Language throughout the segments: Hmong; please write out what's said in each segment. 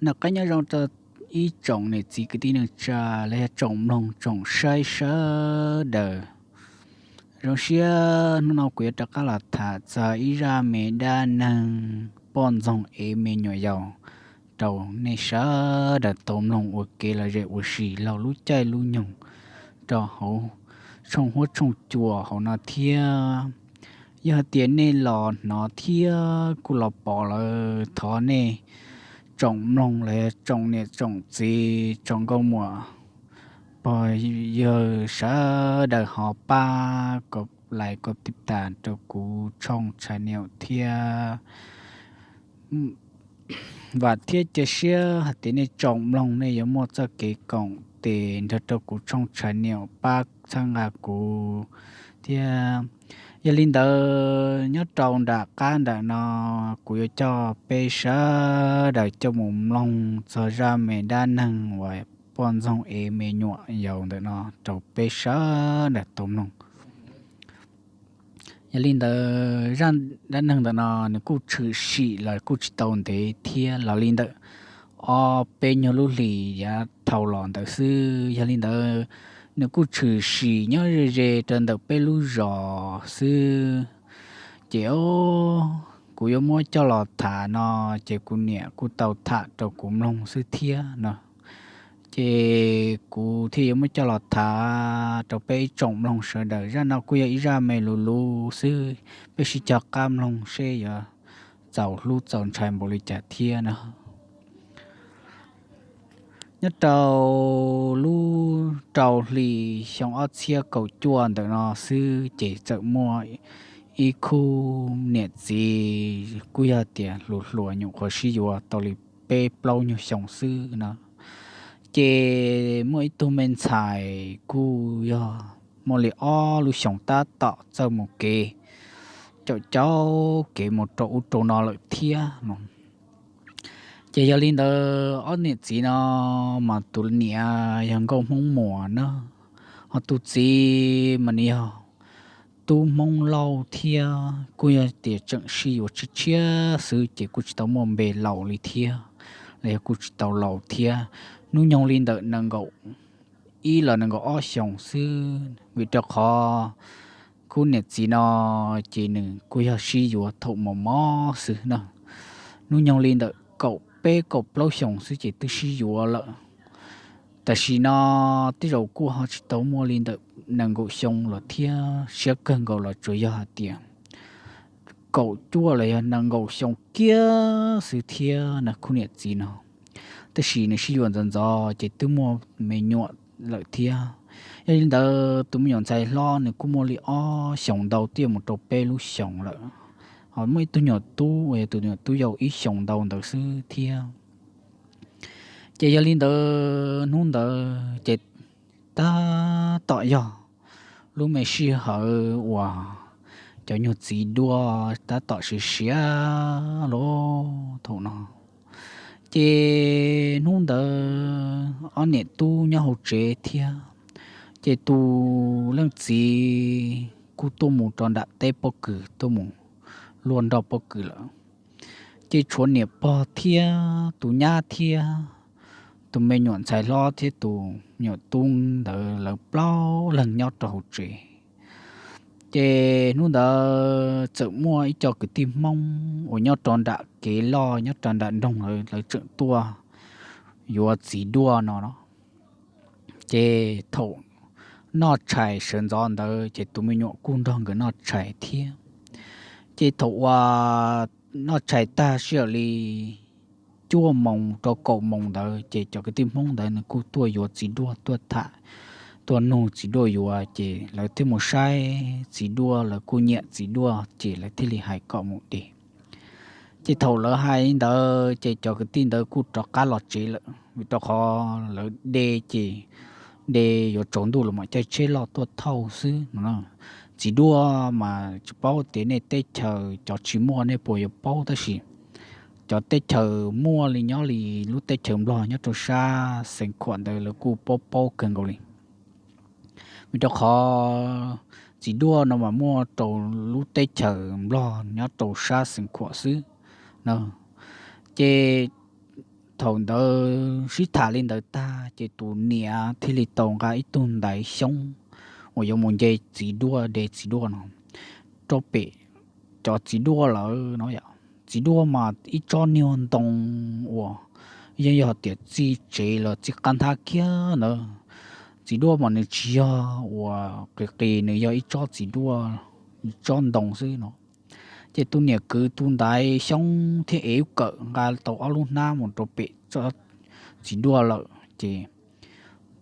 Noj qab nyob zoo rau ib tsoom niam txiv kwv tij neej tsa los yog tsoom mloog tsoom saib sawv daws. Zoo siab hnub no kuv yuav rov qab los tham txog ib zaj me dab neeg poj ntxoog ev me nyuam yaus rau nej sawv daws tau mloog ua kev lom zem ua si laug lub caij lub nyoog rau hauv tshooj huab tshooj cua hauv no thiab. Yog hais tias nej los hnov thiab kuj los pom lawm, thov nej tsoom mloog los yog tsoom niam tsoom txiv tsoom nkauj muam pog yawg sawv daws ho pab kom like kom tib tas rau kuv tshooj tshaj niam thiab. Vam thiab cia siab hais tias nej tsoom mloog nej yuav muaj txoj kev koom tes nrog rau kuv tshooj tshaj niam pab txhawb nqa kuv thiab. Yog li ntawd nyob rau nram qab nram no kuv yuav coj peb sawv daws coj mus mloog txog zaj me dab neeg uas poj ntxoog ev me nyuam yaus ntawm no rau peb sawv daws tau mloog. Yog li ntawd zaj dab neeg ntawm no nws kuj tshwm sim los kuj tsis tau ntev thiab, los li ntawm ob peb nyuag lub hlis yav dhau los ntawd xwb. Yog li ntawd nws kuj tshwm sim nyob ze ze rau ntawm peb lub zos xwb. Ces kuv yuav muab coj los tham no, ces kuv niam kuj tau tham rau kuv mloog xwb thiab no. Ces kuv thiaj yuav muab coj los tham rau peb ib tsoom mloog sawv daws. Zaj no kuj yog ib zaj me luv luv xwb, peb sib cog qab mloog seb yuav txaus hlub txaus ntshai npaum li cas thiab no. Nyob rau lub rau hli xyoo ob txhiab kaum cuaj ntawm no xwb ces txawm muaj ib khub niam txiv kuj yog tias hluas hluas nyuam qhuav sib yuav tau li peb plaub nyuag xyoo xwb no. Ces muaj ib tug me ntxhais kuj yog muaj li ob lub xyoos tab tom txawj mus kev, caum caum kev mus rau ub rau no lawm thiab no. Ces yog li ntawd ob niam txiv no mas tus niam yog nkauj Hmoob Muas na, ho tus txiv mas nws yog tub Hmoob Lauj thiab, kuj yog tias tseem sib yuav tshiab tshiab xwb ces kuj tsis tau muaj npe laus li thiab, los yog kuj tsis tau laus thiab. Hnub nyoog li ntawm nees nkaum ib los nees nkaum ob xyoos xwb, vim rau qhov khub niam txiv no ces nws kuj yog sib yuav thaum mos mos xwb na. Hnub nyoog li ntawm kaum peb kaum plaub xyoos xwb ces twb sib yuav lawm. Tam sim no tej zaum kuj ho tsis tau muaj li ntawm nees nkaum xyoo los thiab, siab kawg nkaus los tsuas yog hais tias kaum cuaj los yog nees nkaum xyoo kiag xwb thiab na khub niam txiv no. Tab sis nws sib yuav ntxov ntxov ces twb muaj me nyuam lawm thiab. Yog li ntawd tus me nyuam ntxhais hlob nws kuj muaj li ob xyoos ntau twb yuav mus rau peb lub xyoos lawm, ho muaj ib tug nyuam tub uas yog tus nyuam tub yau ib xyoos ntau ntawd xwb thiab. Ces yog li ntawd hnub ntawd ces tab tom yog lub me sij hawm uas cov nyuag txiv duaj tab tom siav siav lawm thaum no. Ces hnub ntawd ob niam tub nyob hauv tsev thiab, ces tus leej txiv kuj tuaj mus rau nram teb pob kws, tuaj mus luaj nroj pob kws lawm. Ces tshuav niam pog thiab tus nyab thiab tus me nyuam ntxhais hlob thiab tus nyuam tub ntawd lawv plaub leeg nyob rau hauv tsev. Ces hnub ntawd txawm muaj ib co kwv tij Hmoob uas nyob rau nram kev loj nyob rau nram nroog lawv, lawv tseem tuaj yuav txiv duaj no. Ces thaum noj tshais sawv ntxov ntawd ces tus me nyuam kuj nrog nkawd noj tshais thiab. Ces thaum uas noj tshais tag sij hawm li cuaj moos rau kaum moos ntawd ces cov kwv tij Hmoob ntawd nws kuj tuaj yuav txiv duaj, tuaj tham, tuaj nug txiv duaj yuav, ces lawv thiaj mus saib txiv duaj, lawv kuj nyiam txiv duaj ces lawv thiaj li hais kom mus de. Ces thaum lawv hais li ntawd ces cov kwv tij ntawd kuj rov qab los tsev lawm, vim rau qhov lawv de ces de yuav tsaus ntuj los mam caij tsheb loj tuaj thauj xwb no. Txiv duaj mas tsis paub tias nej teb chaws cov tsis muaj nej puas yuav paub, tab sis cov teb chaws muaj li nyob li lub teb chaws Nplog nyob rau sab Xeev Khuam ntawd lawv kuj paub paub kawg nkaus li. Vim rau qhov txiv duaj no mas muaj rau lub teb chaws Nplog nyob rau sab Xeev Khuam xwb no. Ces thaum ntawd sib tham li ntawd tag ces tus niam thiaj li tau nqa ib tug ntaiv xyoob uas yuav mus nce txiv duaj, de txiv duaj no rau pem cov txiv duaj lawm no. Txiv duaj mas ib tsob niag ntoo uas yeej yog tias txij tsev los txij qab nthab kiag ntawd. Txiv duaj mas nws tsis yog uas qis qis, nws yog ib tsob txiv duaj, tsob ntoo xwb no. Ces tus niam kwv tus ntaiv xyoob thiab ev lub kawm nqa tau ob lub hnab mus rau pem tsob txiv duaj lawm ces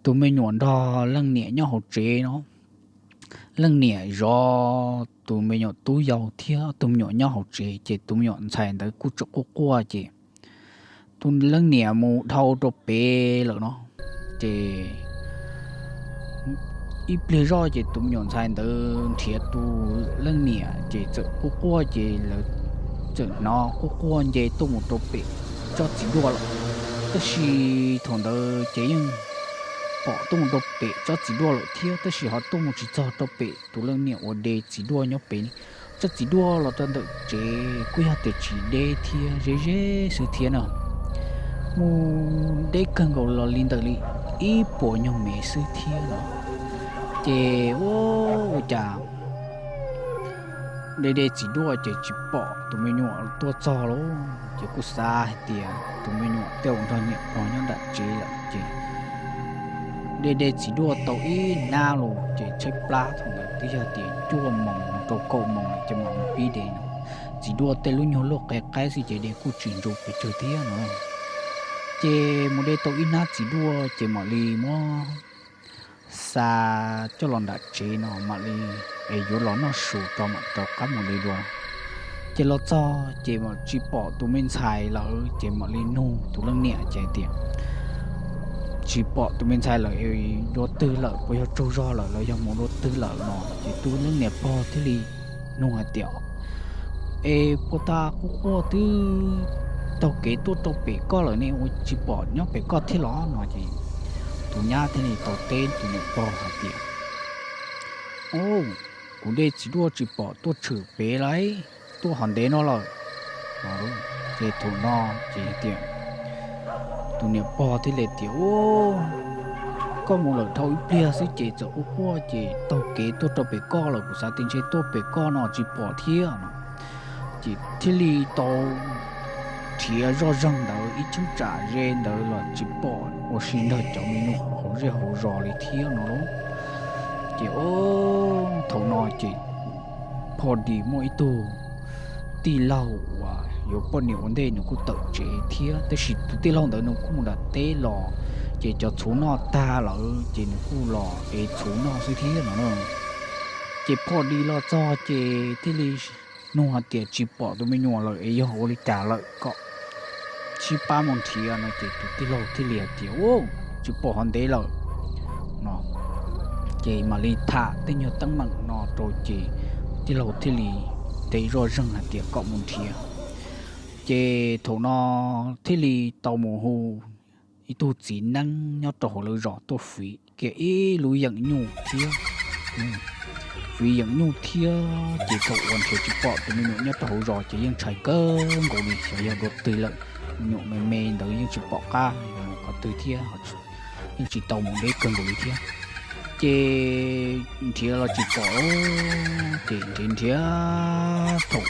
tus me nyuam nrog leej niam nyob hauv tsev no. Leej niam zov tus me nyuam tub yau thiab tus me nyuam nyob hauv tsev ces tus me nyuam ntxhais ntawd kuj tseem quaj quaj ces tus leej niam mus dhau rau pem lawm no. Ces ib pliag zoj ces tus me nyuam ntxhais ntawd nrhiav tus leej niam ces txawm quaj quaj ces lawv txawm hnov quaj quaj nce tuaj mus rau pem tsob txiv duaj lawm. Tab sis thaum ntawd ces yeej pom tuaj mus rau pem tsob txiv duaj lawm thiab, tab sis ho tuaj mus tsis txog rau pem tus leej niam uas de txiv duaj nyob pem. Tsob txiv duaj los rau ntawm tsev kuj yog tias tsis deb thiab, ze ze xwb thiab na, mus deb kawg nkaus los li ntawm li ib puas nyuag mev xwb thiab no. Ces ua cas de de txiv duaj ces tsis pom tus me nyuam tuaj txog lawm ces kuj xav hais tias tus me nyuam tej zaum nrog niam pog nyob nram tsev lawm ces de de txiv duaj tau ib hnab los ces tshaib plab. Thaum ntawd twb yog tias cuaj moos rau kaum moos lawm ces mam mus pib de no. Txiv duaj tej lub nyuag luaj qe qaib xwb ces de kuj tsis ntsu pes tsawg thiab no. Ces mus de tau ib hnab txiv duaj ces mam li muab xa coj los nram tsev no mam li es yuav los noj su rau mam rov qab mus de dua. Ces los txog ces mam tsis pom tus me ntxhais lawm ces mam li nug tus leej niam ces tias tsis pom tus me ntxhais lawm, dua twg lawm, puas yog tsaug zog lawm los yog mus dua twg lawm no. Ces tus leej niam pog thiaj li nug hais tias es puas tas quaj quaj twb taug kev tuaj rau pem koj lawm ne, ua tsis pom nyob pem koj thiab los no. Ces tus nyab thiaj li tau teb tus niam pog hais tias kuv de txiv duaj tsis pom tuaj tshwm pem lawm, tuaj ho ntev no lawm. Ces thaum no ces tias tus niam pog thiaj li tias koj mus lawm dhau ib pliag xwb ces txawm quaj quaj ces taug kev tuaj rau pem koj lawm, kuv xav tias ntshe tuaj pem koj no tsis pom thiab no. Ces thiaj li tau nrhiav zoj zeeg ntawd ib cheeb tsam ze ntawd los tsis pom ua si nrog cov me nyuam hauv zej hauv zos li thiab no lauj. Ces thaum no ces pho dis muaj ib tug tij laug uas yuav poj niam ua ntej nws kuj tawm tsev thiab, tab sis tus tij laug ntawd nws kuj mus nram teb los, ces cov txhuv noj tag lawm ces nws kuj los ev txhuv noj xwb thiab no. Ces pho dis los txog ces thiaj li nug hais tias tsis pom tus me nyuam lawm es yog ua li cas lawm kom sib pab mus nrhiav no. Ces tus tij laug thiaj li hais tias tsis pom ho ntev lawm no. Ces mam li tham tej nyuag teeb meem no rau ces tij laug thiaj li teb zoj zeeg hais tias kom mus nrhiav. Ces thaum no thiaj li tau mus hu ib tug txiv neeb nyob rau hauv lawv zos tuaj fiv kiag ib lub yeem nyuj thiab. Fiv yeem nyuj thiab ces thaum uas nrhiav tsis pom tus me nyuam nyob rau hauv zos ces yeej ntshai kawg nkaus li, xyov yog dua twg lawm. Me nyuam me me ntawd yeej tsis pom qab mus qhov twg thiab, yeej tsis tau mus deb kawg nkaus li thiab. Ces nrhiav los tsis pom, ces nrhiav nrhiav thaum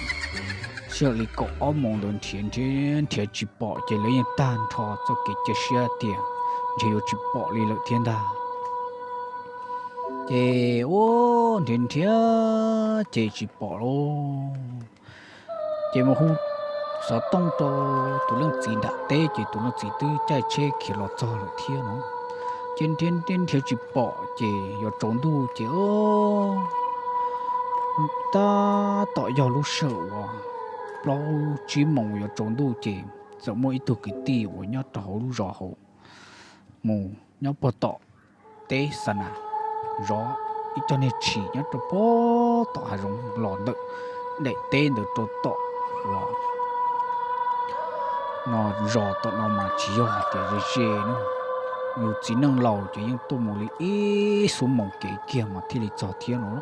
sij hawm li kaum ob moos ntawd nrhiav nrhiav nrhiav tsis pom ces lawv yeej tag nrho txoj kev cia siab tias ntshe yuav tsis pom li lawm thiab ntag. Ces ua nrhiav nrhiav ces tsis pom lauj. Ces mus hu xov tooj rau tus leej txiv nram teb ces tus leej txiv twb caij tsheb khiav los txog lawm thiab no. Ces nrhiav nrhiav tsis pom ces yuav tsaus ntuj ces tab tom yog lub sij hawm uas plaub tsib moos yuav tsaus ntuj ces txawm muaj ib tug kwv tij uas nyob rau hauv lub zos hauv mus nyob puag tom teb xa nas, zov ib co niag tshis nyob rau puag tom hav zoov los ntawm daim teb ntawd rau tom uas no zos tom no mas tsis yog hais tias ze ze na, yus txiv neej laus ces yeej tuaj mus li ib xuab moos kev kiag mas thiaj li txog thiab no.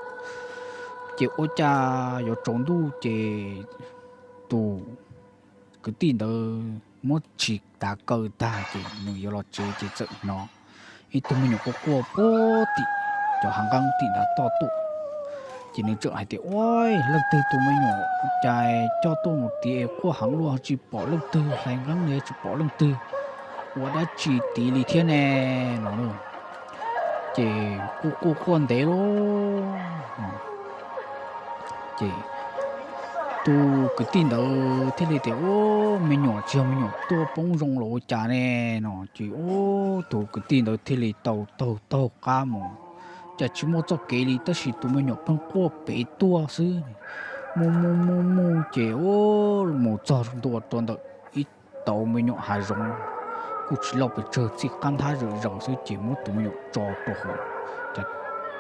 Ces ua cas yuav tsaus ntuj ces tus kwv tij ntawd muab tsis tav kaw tag ces nws yuav los tsev ces txawm hnov ib tug me nyuam quaj quaj puag tim cov hav nqeeb tim nrad toj tuaj. Ces nws txawm hais tias, Ua, leej twg tus me nyuam cas coj tuaj mus tid es quaj heev luaj, tsis pom leej twg, hlais nqeeb los tsis pom leej twg, ua dab tsi tid li thiab ne, no. Ces quaj quaj quaj ntev lawm. Ces tus kwv tij ntawd thiaj li tias, Ua, me nyuam tsis yog me nyuam tuaj poob zoo los ua cas ne, no. Ces ua, tus kwv tij ntawd thiaj li tau taug taug qab mus, cas tsis muaj txoj kev li, tab sis tus me nyuam pheej quaj pem tuaj xwb. Mus mus mus mus ces ua, mus txog ntua rau ntawm ib tauv me nyuam hav zoov, kuj tsis loj pes tsawg, txij qab nthab zawm zaws xwb, ces muab tus me nyuam tso rau hauv.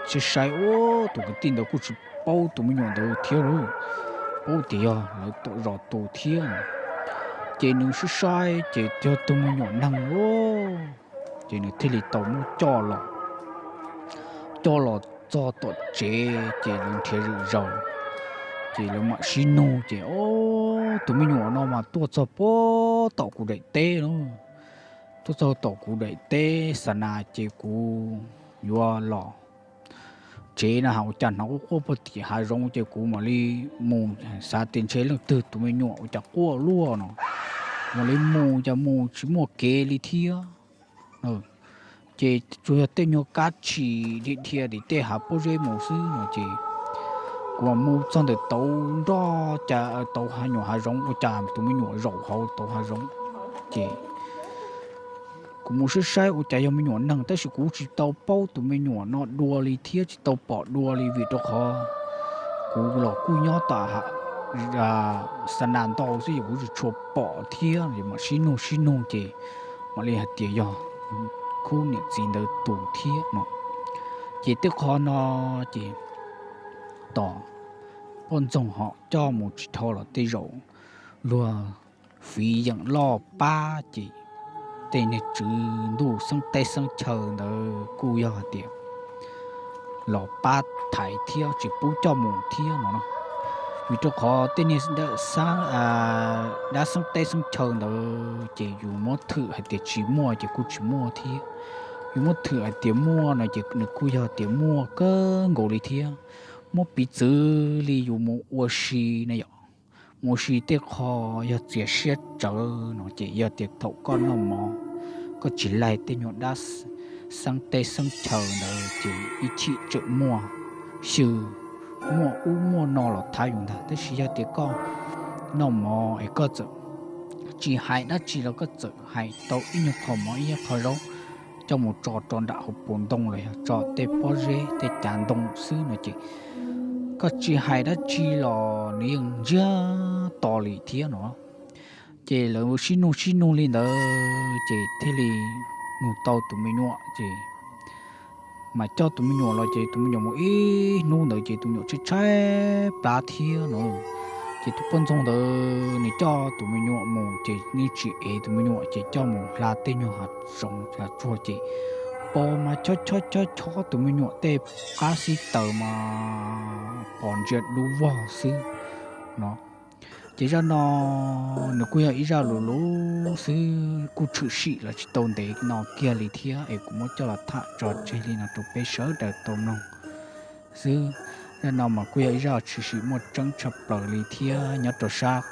Ces saib saib, ua, tus kwv tij ntawd kuj tsis paub tus me nyuam ntawd thiab lauj, paub tias yog lawv tom zos tus thiab. Ces nws saib saib ces yog tus me nyuam neeg lauj. Ces nws thiaj li tau muab coj los, coj los txog tom tsev ces lawv nrhiav zawm zaws, ces lawv mam sib nug ces, Ua, tus me nyuam no mas tuaj txog puag tom kuv daim teb lauj, tuaj txog tom kuv daim teb xa nas ces kuv yuav los tsev no, ua cas hnov quaj quaj puag tim hav zoov ces kuv mam li mus, xav tias ntshe leej twg tus me nyuam ua cas quaj luaj no, mam li mus, cas mus tsis muaj kev li thiab. Ces tsuas yog tej nyuag kab tshis dhia dhia tim tej hav pob zeb mus xwb no ces kuv mam mus txog ntawm tauv nroj, cas tauv hav, nyuam hav zoov, ua cas tus me nyuam zaum hauv tauv hav zoov. Ces kuv mus saib saib ua cas yog me nyuam neeg, tab sis kuv tsis tau paub tus me nyuam no dua li thiab, tsis tau pom dua li, vim rau qhov kuv los kuj nyob tom xa nas ntau xwb, yog kuv tsis tshua pom thiab, mam sib nug sib nug ces mam li hais tias yog khub niam txiv ntawd tus thiab no. Ces tej qho no ces tos poj ntxoog ho coj mus tsis dhau los tej zaum luag fiv yeem loj pab ces tej niag tswv ntuj xeeb teb xeeb chaw ntawd kuj yog hais tias los pab thaiv thiab tsis pub coj mus thiab no. Vim rau qhov tej niag dab xeeb teb xeeb chaw ntawd ces yus muab thwm hais tias tsis muaj ces kuj tsis muaj thiab, yus muab thwm hais tias muaj no ces nws kuj yog tias muaj kawg nkaus li thiab. Muab piv txwv li yus mus ua si na yom, mus ua si tej qho yog txias siab tsawv no ces yog tias thaum koj noj mov, koj tsis laig tej nyuag dab xeeb teb xeeb chaw ntawd ces ib chim tseem muaj xyw, muaj ub muaj no los thab yus ntag. Tab sis yog tias koj noj mov es koj txawm tsis hais dab tsi los koj txawm hais tau ib nyuag qho mov ib nyuag qho zaub coj mus tso rau nram hauv paus ntoo los yog tso tej pob zeb tej cav ntoo xwb no ces koj tsis hais dab tsi los nws yeej ntsiag to li thiab no. Ces lawv sib nug sib nug li ntawd ces thiaj li nug tau tus me nyuam ces mas coj tus me nyuam los ces tus me nyuam mus ib hnub ntawd ces tus me nyuam tshaib tshaib plab thiab no. Ces tus poj ntxoog ntawd nws coj tus me nyuam mus ces nws tsis ev tus me nyuam ces coj mus hla tej nyuag hav zoov hav tsuag ces pos mas chob chob chob chob tus me nyuam tej qab xib taws mas pos ntsia dub vog xwb no. Ces zaj no nws kuj yog ib zaj lus lus xwb, kuj tshwm sim los tsis tau ntev no kiag li thiab es kuv muab coj los tham tso tseg li no rau peb sawv daws tau mloog xwb. Zaj no mas kuj yog ib zaj tshwm sim muaj tseeb tshaj plaws li thiab nyob rau sab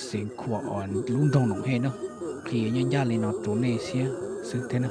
Xeev Khuam uas lub nroog Noom Hej na, qhia nyob ncaj li no rau nej thiab xwb thiab na.